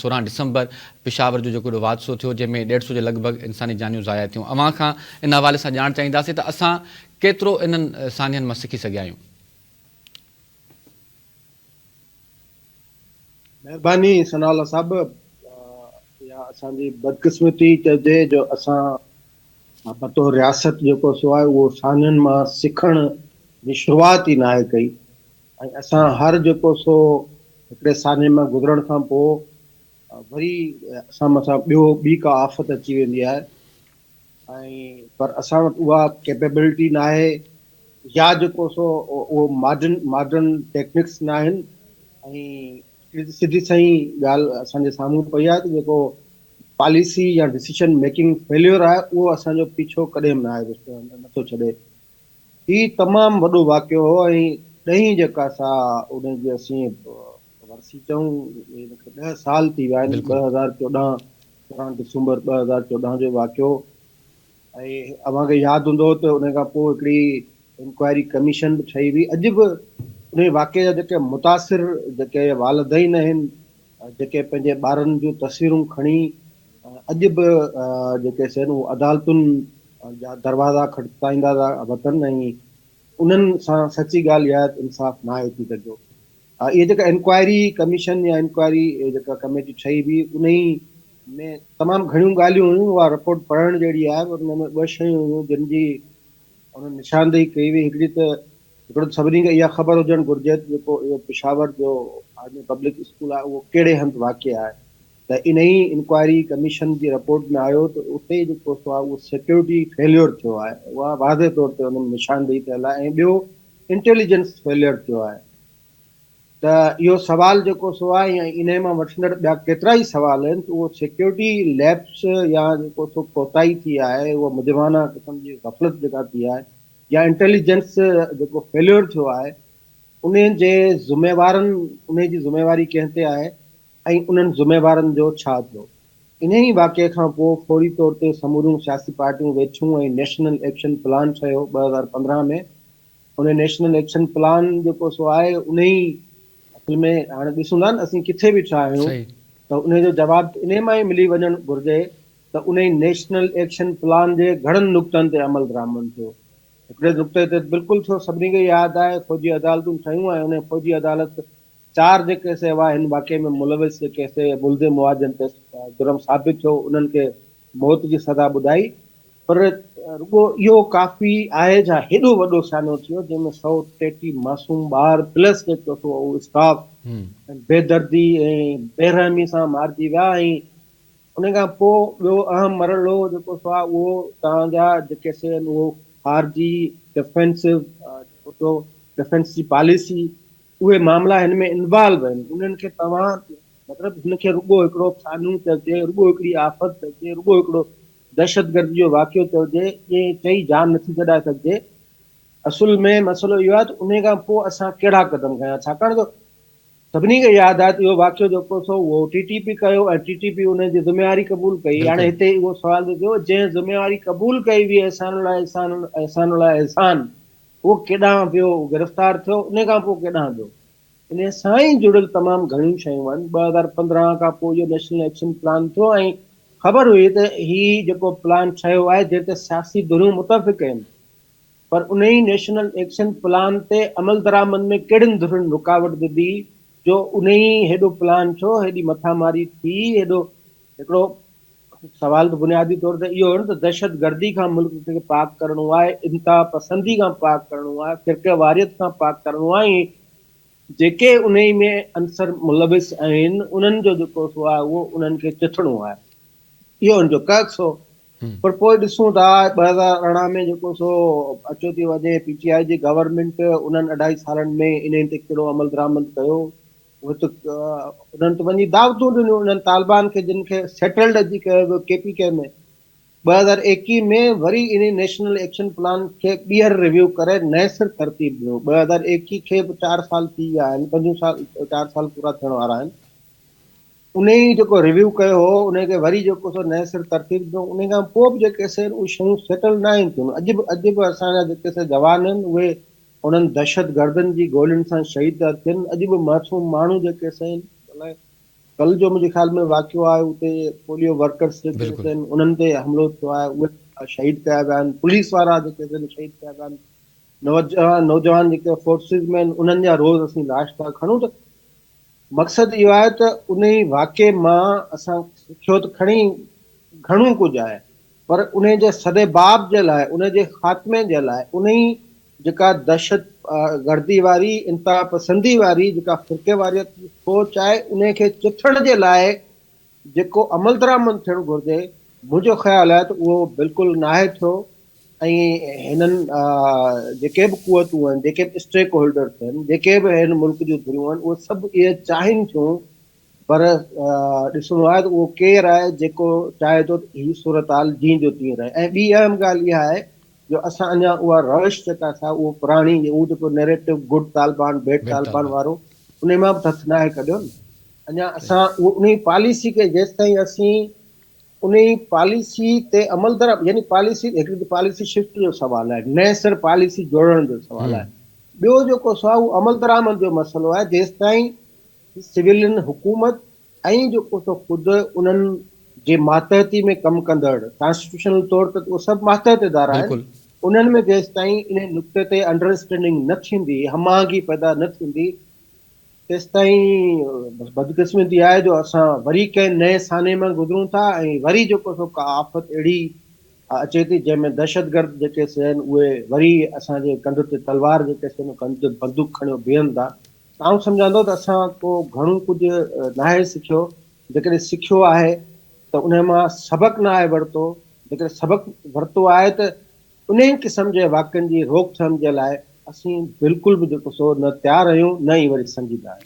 16 ڊسمبر پشاور جو جيڪو وڏو حادثو ٿيو جنهن ۾ ڏيڍ سو جي لڳ ڀڳ انساني جانيون ضايع ٿيون اوهان کان ان حوالي سان ڄاڻ چاهينداسين ته اسان ڪيترو انهن سانحن مان سکي سگهيا آهيون. مهرباني ثناء الله صاحب اها اسان جي بدقسمتي چئجي جو اسان بطور رياست جيڪو سو آهي اهو سانحن مان سکڻ جي شروعات ئي ناهي ڪئي ۽ اسان هر جيڪو سو هڪڙي سانحي مان گذرڻ کان پوء وري اسان مٿان ٻيو ٻي ڪا آفت اچي ويندي آهي ۽ پر اسان وٽ اها ڪيپيبلٽي ناهي يا جيڪو سو اهو ماڊرن ماڊرن ٽيڪنڪس ناهن ۽ سڌي سئين ڳالهه اسان جي سامهون پئي آهي ته جيڪو پاليسي يا ڊسيشن ميڪنگ فيليور آهي اهو اسان جو پيڇو ڪڏهن به ناهي نٿو ڇڏي. هي تمام وڏو واقعو هو ۽ ڏهين جيڪا سا ان جي اسين ورسي چئون ان کي ڏهه سال ٿي ويا آهن 2014 16 ڊسمبر 2014 جو واقعو ۽ اوهان کي ياد هوندو ته ان کان پوء هڪڙي انڪوائري ڪميشن به ٺهي هئي اڄ به ان واقعي جا جيڪي متاثر جيڪي والدين آهن جيڪي پنهنجي ٻارن جون تصويرون کڻي اڄ به جيڪي سين اهي عدالتن جا دروازا کٽکٽائيندا ٿا وتن ۽ انهن سان سچي ڳالهه اها آهي ته انصاف ناهي ٿي سگهيو. اهي جيڪا انڪوائري ڪميشن يا انڪوائري جيڪا ڪميٽي ٺهي هئي انهي ۾ تمام گهڻيون ڳالهيون هيون اها رپورٽ پڙهڻ جهڙي آهي پر ان ۾ ٻه شيون هيون جن جي انهن نشاندهي ڪئي هئي هڪڙي ته هڪڙو ته سڀني کي اها خبر هجڻ گهرجي ته جيڪو اهو پشاور جو آرمي پبلڪ اسڪول آهي اهو ڪهڙي هنڌ واقع آهي ته انهي انڪوائري ڪميشن جي رپورٽ ۾ آيو ته اتي جيڪو سو آهي اهو سيڪيورٽي فيليور ٿيو آهي اها واضح طور تي ان ۾ نشاندهي ٿيل آهي ۽ ٻيو انٽيليجنس فيليور ٿيو آهي ته اهو سوال جيڪو سو آهي ۽ انهي مان وٺندڙ ٻيا ڪيترائي سوال آهن ته اهو سيڪيورٽي ليپس يا جيڪو سو ڪوتاهي ٿي آهي اها مجرمانه قسم جي غفلت جيڪا ٿي آهي يا انٽيليجنس جيڪو فيليور ٿيو آهي انهي جي ذميوارن انهي جي ذميواري ڪنهن تي آهي ۽ انهن ذميوارن جو ڇا ٿيو؟ انهي واقعي کان پوء فوري طور تي سموريون سياسي پارٽيون ويٺيون ۽ نيشنل ايڪشن پلان ٺهيو 2015 ۾ انهي نيشنل ايڪشن پلان جيڪو سو آهي انهي اصل ۾ هاڻي ڏسون ٿا نه اسين ڪٿي بيٺا آهيون ته انهي جو جواب انهي مان ئي ملي وڃڻ گهرجي ته انهي نيشنل ايڪشن پلان جي گهڻن نقطن تي عمل درآمد ٿيو. هڪڙي نقطي تي ته بلڪل ٿيو، سڀني کي ياد آهي، فوجي عدالتون ٺهيون ۽ انهي فوجي عدالت چار جيڪي سي هئا هن واقعي ۾ ملوث جيڪي سي ملزم هئا جن تي جرم ثابت ٿيو انهن کي موت جي سزا ٻڌائي پر رڳو اهو ڪافي آهي ڇا هيڏو وڏو سانحو ٿيو جنهن ۾ 133 معصوم ٻار پلس جيڪو سو اهو اسٽاف بيدردي ۽ بيرحمي سان مارجي ويا ۽ ان کان پوء ٻيو اهم مرحلو جيڪو سو آهي اهو توهان جا جيڪي سي آهن اهو خارجي ڊفينسو جيڪو سو ڊفينس جي پاليسي اهي معاملا هن ۾ انوالو آهن انهن کي توهان مطلب هن کي رڳو هڪڙو سانحو چئجي رڳو هڪڙي آفت چئجي رڳو هڪڙو دهشتگردي جو واقعو چئجي ائين چئي جان نٿي ڇڏائي سگهجي اصل ۾ مسئلو اهو آهي ته ان کان پوء اسان ڪهڙا قدم کنيا ڇاڪاڻ جو سڀني کي ياد آهي ته اهو واقعو جيڪو سو اهو ٽي ٽي پي ڪيو ۽ ٽي ٽي پي ان جي ذميواري قبول ڪئي. هاڻي هتي اهو سوال ٿو ٿئي جنهن ذميواري قبول ڪئي هئي احسان الله احسان احسان الله احسان اهو ڪيڏانهن ويو اهو گرفتار ٿيو ان کان پوء ڪيڏانهن ويو ان سان ئي جڙيل تمام گهڻيون شيون آهن 2015 کان پوء اهو نيشنل ايڪشن پلان ٿيو ۽ خبر هئي ته هي جيڪو پلان ٺهيو آهي جنهن تي سياسي ڌريون متفق آهن پر انهي نيشنل ايڪشن پلان تي عملدرآمد ۾ ڪهڙين ڌرين رڪاوٽ وڌي جو انهي هيڏو پلان ڇو هيڏي مٿاماري ٿي هيڏو هڪڙو سوال ته بنيادي طور تي اهو هو نه ته دهشتگردي کان ملڪ کي پاڪ ڪرڻو آهي انتها پسندي کان پاڪ ڪرڻو آهي فرقه واريت کان پاڪ ڪرڻو آهي ۽ جيڪي انهي ۾ عنصر ملوث آهن انهن جو جيڪو سو آهي اهو انهن کي چٿڻو آهي اهو ان جو ڪرڪس هو پر پوء ڏسون ٿا 2018 ۾ جيڪو سو اچو ٿي وڃي پي ٽي آء جي گورنمينٽ انهن اڍائي سالن ۾ انهن تي ڪهڙو عمل درآمد ڪيو اهي ته انهن ته وڃي دعوتون ڏنيون انهن طالبان کي جن کي سيٽلڊ اچي ڪيو ويو ڪي پي ڪي ۾ 2021 ۾ وري انهي نيشنل ايڪشن پلان کي ٻيهر ريويو ڪري نئين سر ترتيب ڏنو 2021 کي به چار سال ٿي ويا آهن پنجون سال چار سال پورا ٿيڻ وارا آهن انهي جيڪو ريويو ڪيو هو انهي کي وري جيڪو سو نئين سر ترتيب ڏنو انهي کان پوء به جيڪي سي اهي شيون سيٽل ناهن ٿيون اڄ به اڄ به اسان جا جيڪي سي جوان آهن اهي انهن دهشت گردن جي گولين سان شهيد ٿا ٿين اڄ به معصوم ماڻهو جيڪي سي آهن الائي ڪل جو منهنجي خيال ۾ واقعو آهي اتي پوليو ورڪرس جيڪي آهن انهن تي حملو ٿيو آهي اهي شهيد ڪيا ويا آهن پوليس وارا جيڪي آهن شهيد ڪيا ويا آهن نوجوان نوجوان جيڪي فورسز ۾ آهن انهن جا روز اسين لاش ٿا کڻون ته مقصد اهو آهي ته انهي واقعي مان اسان سکيو ته کڻي گهڻو ڪجهه آهي پر انهي جي سدباب جي لاء انهي جي خاتمي جي لاء انهي جيڪا دهشت گردي واري انتها پسندي واري جيڪا فرقيواريت جي سوچ آهي انهي کي چٿڻ جي لاء جيڪو عملدرآمد ٿيڻ گهرجي منهنجو خيال آهي ته اهو بلڪل ناهي ٿيو ۽ هنن جيڪي به قوتون آهن جيڪي به اسٽيڪ هولڊرس آهن جيڪي به هن ملڪ جون ڌريون آهن اهي سڀ اهي چاهين ٿيون پر ڏسڻو آهي ته اهو ڪير آهي جيڪو چاهي ٿو ته هي صورتحال جيئن جو تيئن رهي ۽ ٻي اهم ڳالهه اها آهي جو اسان اڃا اها روش جيڪا سا اهو پراڻي اهو جيڪو narrative good Taliban bad Taliban وارو انهي مان به هٿ ناهي ڪڍيو نه اڃا اسان اهو انهي پاليسي کي جيستائين اسين انهي پاليسي تي عمل در يعني پاليسي هڪڙي ته پاليسي شفٽ جو سوال آهي نئين سر پاليسي جوڙڻ جو سوال آهي ٻيو جيڪو سو آهي اهو عمل درآمد جو مسئلو آهي جيستائين سويلين حڪومت ۽ جيڪو سو خود انهن جي ماتحتي ۾ ڪم ڪندڙ ڪانسٽيٽيوشنل طور تي ته اهي سڀ ماتحت ادارا آهن انهن ۾ جيستائين انهي نقطي تي انڊراسٽينڊنگ نه ٿيندي هم آهنگي پيدا نه ٿيندي تيستائين بس بدقسمتي آهي جو اسان وري ڪنهن نئين سانحي مان گذرون ٿا ۽ وري جيڪو سو ڪا آفت اهڙي اچي ٿي جنهن ۾ دهشتگرد جيڪي سي آهن اهي وري اسان جي ڪنڌ تي تلوار جيڪي سي ڪنڌ تي بندوق کڻيو بيهن ٿا آئون سمجهان ٿو ته اسان ڪو گهڻو ڪجهه ناهي سکيو، جيڪڏهن سکيو آهي ته انهي مان سبق ناهي ورتو، جيڪڏهن سبق ورتو آهي ته انهي قسم جي واقعن جي روڪٿام جي لاء اسين بلڪل به جيڪو سو نه تيار آهيون نه ئي وري سنجيده آهيون.